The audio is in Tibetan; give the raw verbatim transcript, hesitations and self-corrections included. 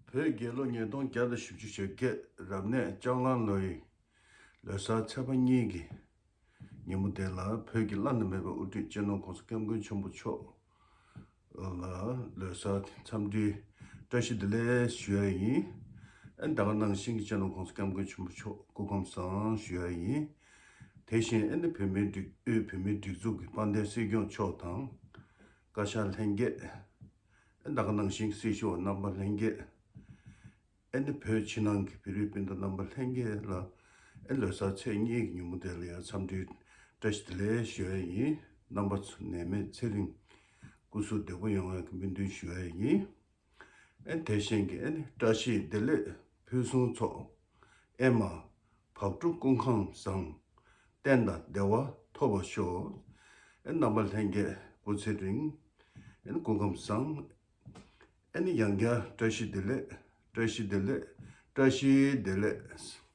བོད་རྒྱལ་ལོ་ཉིས་སྟོང་བརྒྱ་དང་བཞི་བཅུ་ཞེ་བརྒྱད་རབ་གནས་ལྕགས་གླང་ལོའི་ལོ་གསར་ཚེས་པ་གཉིས་ཀྱི་ཉིན་མོ་དེ་ལ། བོད་ཀྱི་བླ་ན་མེད་པའི་དབུ་ཁྲིད་སྤྱི་ནོར་༸གོང་ས་༸སྐྱབས་མགོན་ཆེན་པོ་མཆོག་ལ་ལོ་གསར་འཚམས་འདྲིའི་བཀྲ་ཤིས་བདེ་ལེགས་ཞུ་ཡ་ཡིན། ཨ་ནི་ད་ག་ནང་བཞིན་གྱི་སྤྱི་ནོར་༸གོང་ས་༸སྐྱབས་མགོན་ཆེན་པོ་མཆོག་སྐུ་ཁམས་བཟང་ཞུ་ཡ་ཡིན། དེ་བཞིན་ཨ་ནི་བོད་མིའི་སྒྲིག་དབུས་བོད་མིའི་སྒྲིག་འཛུགས་ཀྱི་དཔལ་ལྡན་སྲིད་སྐྱོང་མཆོག་དང་། བཀའ་ཤག་ལྷན་རྒྱས། ཨ་ནི་ད་ག་ནང་བཞིན་སྲི་ཞུ་བ་རྣམ་པ་ལྷན་རྒྱས། ཨ་ནི་བོད་ཕྱི་ནང་གི་བོད་རིགས་སྤུན་ཟླ་རྣམ་པ་ལྷན་རྒྱས་ལ། ཨ་ནི་ལོ་གསར་ཚེས་གཉིས་ཀྱི་ཉིན་མོ་དེ་ལ་ཡང་འཚམས་འདྲིའི་བཀྲ་ཤིས་བདེ་ལེགས་ཞུ་ཡ་ཡིན། རྣམ་པ་ཚོ་ནད་མེད་ཚེ་རིང་སྐུ་གཟུགས་བདེ་པོ་ཡོང་བའི་སྨོན་འདུན་ཞུ་ཡ་ཡིན། ཨ་ནི་དེ་བཞིན་གྱི་ཨ་ནི་བཀྲ་ཤིས་བདེ་ལེགས་ཕུན་སུམ་ཚོགས། ཨེ་མ་བག་དྲོ་སྐུ་ཁམས་བཟང་། བསྟན་དང་བདེ་བ་ཐོབ་པར་ཤོག་ཨ་ནི་རྣམ་པ་ལྷན་རྒྱས་སྐུ་ཚེ་རིང་། ཨ་ནི་སྐུ་ཁམས་བཟང་། ཨ་ནི་ཡང་བསྐྱར་བཀྲ་ཤིས་བདེ་ལེགས། བཀྲ་ཤིས་བདེ་ལེགས། བཀྲ་ཤིས་བདེ་ལེགས།